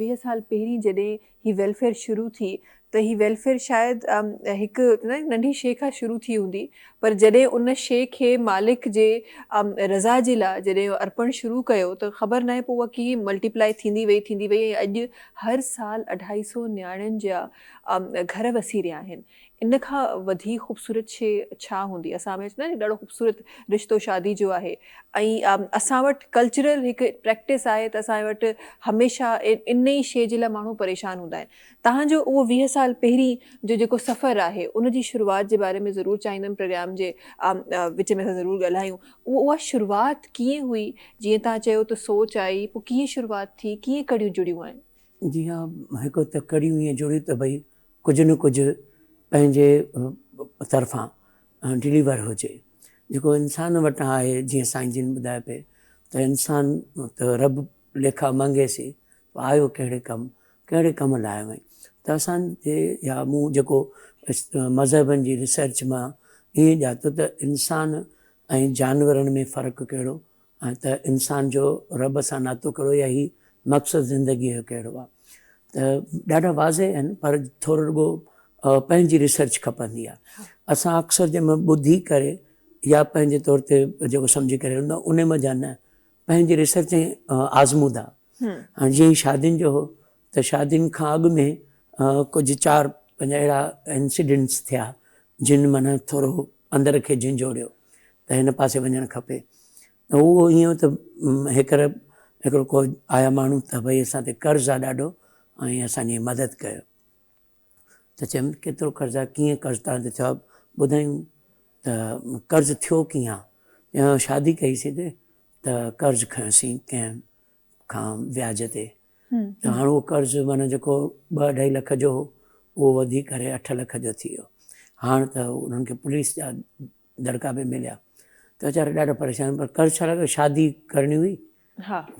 20 سال پهرين جڏهن هي ويلفيئر شروع ٿي ته هي ويلفيئر شايد هڪ ننڍي شيء کان شروع ٿي هوندي پر جڏهن ان شيء کي مالڪ جي رضا جي لاء جڏهن ارپڻ شروع ڪيو ته خبر ناهي پوء اها ڪيئن ملٽيپلائي ٿيندي وئي ٿيندي وئي ۽ اڄ هر سال اڍائي سو نياڻين جا گهر وسي رهيا آهن. ان کان وڌيڪ خوبصورت شيء ڇا هوندي؟ اسان ۾ چوندا آهن ڏاڍو خوبصورت رشتو شادي جو آهي ۽ اسان وٽ ڪلچرل هڪ پريڪٽس آهي ته اسان وٽ هميشه ان ئي شيء جي لاء ماڻهو پريشان هوندا آهن. توهان جو اهو 20 سال پهرين جو جيڪو سفر آهي ان جي شروعات جي باري ۾ ضرور چاهيندم پروگرام جي وچ ۾ اسان ضرور ڳالهايون اهو اها شروعات ڪيئن هئي جيئن توهان چيو ته سوچ آئي پوء ڪيئن شروعات ٿي ڪيئن ڪڙيون جڙيون آهن؟ جي ها هڪ ته ڪڙيون ائين جڙيون ته ڀئي ڪجهه نه ڪجهه پنهنجي طرفان ڊليور هجي جيڪو انسان وٽان آهي جيئن سائين جن ٻڌايو پئي ته انسان ته رب ليکا منگيسي آيو ڪهڙي ڪم ڪهڙي ڪم لاء آيو آهين ته اسان جي يا مون جيڪو مذهبن جي ريسرچ مان ائين ڄاتو ته انسان ۽ جانورن ۾ فرق ڪهڙو ۽ ته انسان جو رب سان ناتو ڪهڙو يا هي مقصد زندگيء جو ڪهڙو آهي ته ڏاڍا واضح آهن پر ٿورو رڳو پنهنجي ريسرچ کپندي آهي اسان اڪثر جنهن ۾ ٻڌي ڪري يا پنهنجي طور تي جيڪو سمجهي ڪري هلندا ان منجهان نه پنهنجي ريسرچ ۽ آزمودا هاڻي جيئن شادين جو هو ته شادين کان اڳ ۾ ڪجهه چار پنج اهڙا انسيڊنٽس ٿيا جن معنيٰ ٿورو اندر کي جهنجهوڙيو ته هن پاسي وڃڻ کپي ته اهو ائين هو ته هيڪر هڪڙو ڪو آيا ماڻهو ته ڀئي اسان تي قرض آ ڏاڍو ۽ اسان جي مدد ڪيو ته چيم ڪيترو قرض آ ڪيئن قرض تان تي ٿيو آ ٻڌايون ته قرض ٿيو ڪيئن آ شادي ڪئي سي ته قرض کنيوسين ڪنهن کان وياج تي ته هاڻ اهو قرض معنيٰ جيڪو ٻه اڍائي لک جو هو اهو وڌي ڪري اٺ لک جو ٿي ويو. هاڻ ته انهن کي پوليس جا دڙڪا به مليا ته ويچارا ڏاڍا پريشان پر قرض ڇا لاء شادي ڪرڻي هئي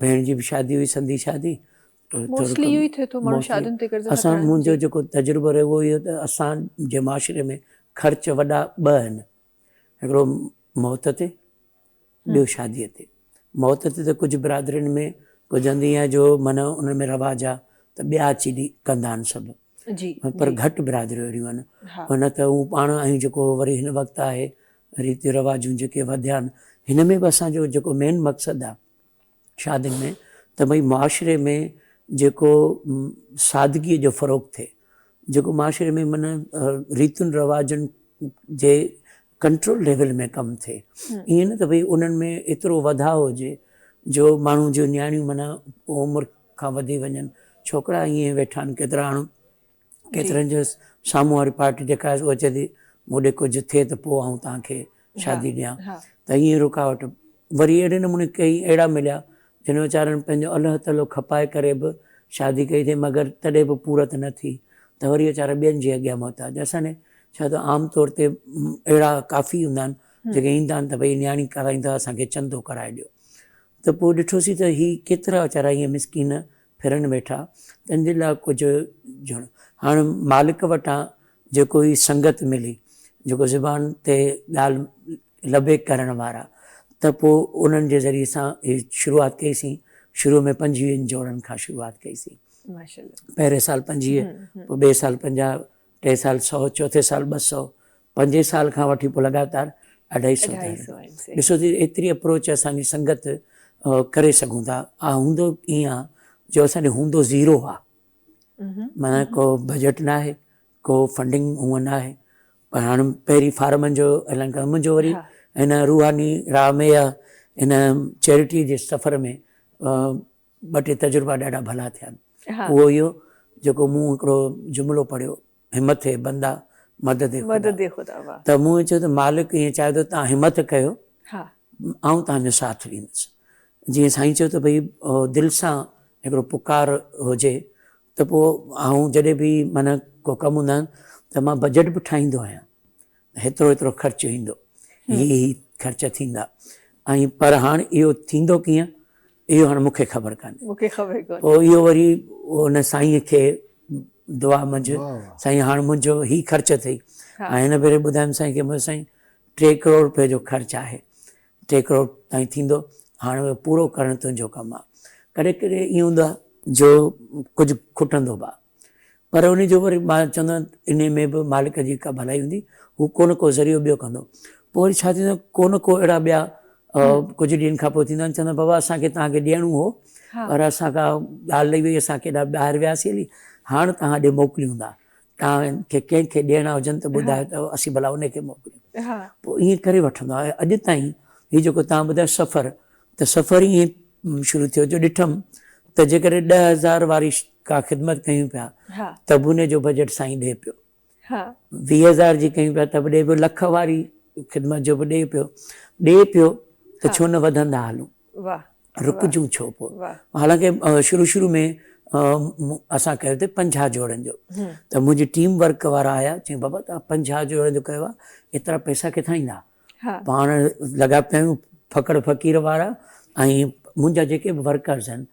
ڀيڻ جي به شادي هئي سندي شادي موسٽلي اهو ئي ٿئي ٿو ماڻهو شادين تي قرض اسان منهنجو جيڪو تجربو رهيو اهو اهو ته اسان جي معاشري ۾ خرچ وڏا ٻه آهن هڪڙو موت تي ٻيو شاديء تي. موت تي ته ڪجهه برادرين ۾ ڪجهه هنڌ ائين آهي جو معنيٰ انهن ۾ رواج آهي ته ٻيا اچي ڪندا آهن سڀ پر گهٽ برادريون اهڙيون آهن نه ته هو پاڻ آهيون جيڪو وري هن وقت آهي ريتيون رواجون جيڪي وڌيا آهن هن ۾ به اسان جو جيڪو مين مقصد آهي شادين ۾ ته ڀئي معاشري ۾ جيڪو سادگيء جو فروغ ٿئي جيڪو معاشري ۾ معنيٰ ريتن رواجن جي ڪنٽرول ليول ۾ ڪم ٿئي ائين نه ته ڀئي انهن ۾ ايترو وڌاء هجي جو ماڻهو جون نياڻيون معنيٰ عمر کان وڌي وڃن ڇوڪرا ائين ويٺا آهن ڪيترا هاڻ ڪيترن جو سامهون واري پارٽي جيڪا آهي اها چئي ٿي مون ڏي ڪجهه ٿئي ته پوء آئون توهان کي شادي ڏيان ته ائين رڪاوٽ وري اهڙي نموني ڪئي اهڙا مليا جن ويچارن پنهنجو الهه تلهه کپائي ڪري به شادي ڪئي اٿئي مگر تڏهن به پورت نه ٿي ته وري ويچارا ٻين جي اڳيان محتاج اسان ڏي ڇا ته عام طور تي اهڙا ڪافي هوندا آهن جيڪي ايندا آهن ته ڀئي نياڻي ڪرائيندا اسان کي چندو ڪرائي ڏيو ته پوء ڏٺوسين ته هي ڪيترا ويچارا ائين مسڪين ڦرن ويٺا تن جي لاء ڪجهه جهڻ هاڻ مالڪ وٽان جيڪو هي سنگت ملي جيڪو زبان تي ڳالهه لبيڪ ڪرڻ وارا ته پوء انهن جي ذريعي سان هي شروعات ڪئي سين شروع ۾ پنجويهن جوڙن کان شروعات ڪئي سين پهرين سال 25 پوء ٻئي سال 50 ٽئين سال 100 چوٿين سال 200 پنجين سال کان وٺي پوء لڳاتار اڍائي سو ٿيا ڏسو ته ايتري اپروچ اسان جي سنگت ڪري سگهون ٿا آ هوندو ائين آ جو اسان ڏي هوندو زيرو آ معنيٰ ڪو بجيٽ نه آهي ڪو فنڊنگ هونء نه آهي پر هاڻ پهرين فارمن جو اعلان ڪيو منهنجو وري هن روحاني راهه ۾ يا هن چيرٽي جي سفر ۾ ٻه ٽي تجربا ڏاڍا ڀلا ٿيا آهن اهو اهو جيڪو مون هڪڙو جملو پڙهيو همت هي بندا مدد خدا ته مون چيو ته مالڪ ائين چاهي ٿو تان همت ڪيو آئون تان جو ساٿ ڏيندس جيئن سائين چيو ته ڀئي دل سان هڪڙو پڪار هجي ته پوء آئون جڏهن به معنيٰ ڪو ڪم هوندا آهن ته مان بجيٽ به ٺاهيندو آهيان هيترو هيترو خرچ ايندو هي هي خرچ ٿيندا ۽ پر هاڻ اهو ٿيندو ڪيئن اهو هاڻ مون کي خبر ڪانهي مون کي خبر ڪانهي پوء اهو وري ان سائين کي دعا منجھ سائين هاڻ منهنجو هي خرچ اٿئي ۽ هن ڀيري ٻڌايم سائين کي منهنجو سائين 3 ڪروڙ روپيه جو خرچ آهي 3 ڪروڙ تائين ٿيندو هاڻ اهو پورو ڪرڻ تنهنجو ڪم آهي ڪڏهن ڪڏهن ائين هوندو آهي جو ڪجهه کٽندو به آ پر ان جو وري مان چوندو آهيان ان ۾ به مالڪ جي ڪا ڀلائي هوندي هو ڪو نه ڪو ذريعو ٻيو ڪندو پوء وري ڇا ٿيندو ڪو نه ڪو اهڙا ٻيا ڪجهه ڏينهن کان پوء ٿيندا آهن چوندا بابا اسان کي توهان کي ڏيڻو هو پر اسان کان ڳالهه لهي وئي اسان ڪيڏا ٻاهر وياسي هلي هاڻ توهان ڏي موڪليون ٿا توهان کي ڪنهن کي ڏيڻا هجن ته ٻڌايو ته اسين ڀلا ان کي موڪليون پوء ائين ڪري وٺندو آهي اڄ تائين هي جيڪو توهان ٻڌايو سفر ته سفر ائين شروع ٿيو جو ڏٺم ته جيڪڏهن 10,000 واري ڪا خدمت ڪيون پيا ته به ان جو بجيٽ سائين ڏئي پيو، 20,000 جي ڪيون پيا ته به ڏئي پيو، لک واري خدمت جو به ڏئي پيو، ڏئي پيو ته ڇو نه وڌندا هلون، رڪجون ڇو پوء. حالانڪه شروع شروع ۾ اسان ڪيو ته 50 جوڙن جو ته منهنجي ٽيم ورڪ وارا آيا چيائين بابا توهان 50 جوڙن جو ڪيو آهي ايترا پئسا ڪٿان ايندا؟ پاڻ لڳا پيا آهيون ڦڪڙ فقير وارا ۽ منهنجا جيڪي به ورڪرز آهن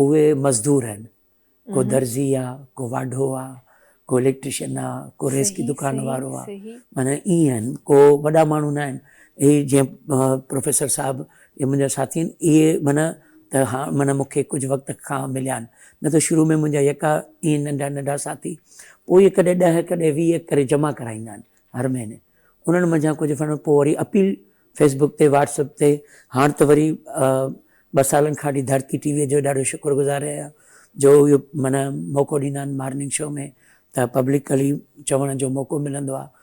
اهي مزدور آهن ڪو درزي آ ڪو واڍو آ ڪو اليڪٽريشن آ ڪو ريسڪي دڪان وارو آ معنی ائين آهن ڪو وڏا ماڻهو نه آهن هي جيئن پروفيسر صاحب هي منهنجا ساٿي آهن اهي معنی ته ها معنی مون کي ڪجهه وقت کان مليا آهن نه ته شروع ۾ منهنجا يڪا ائين ننڍا ننڍا ساٿي پوء اهي ڪڏهن 10 ڪڏهن 20 ڪري جمع ڪرائيندا آهن هر مهيني انهن منجهان ڪجهه فنڊ پوء وري اپيل فيس بڪ تي واٽس اپ تي هاڻ ته وري 2 سالن کان وٺي ڌرتي ٽي وي جو ڏاڍو شڪر گذار آهيان جو اهو معنيٰ موقعو ڏيندا آهن مارننگ شو ۾ ته پبلڪلي چوڻ جو موقعو ملندو آهي.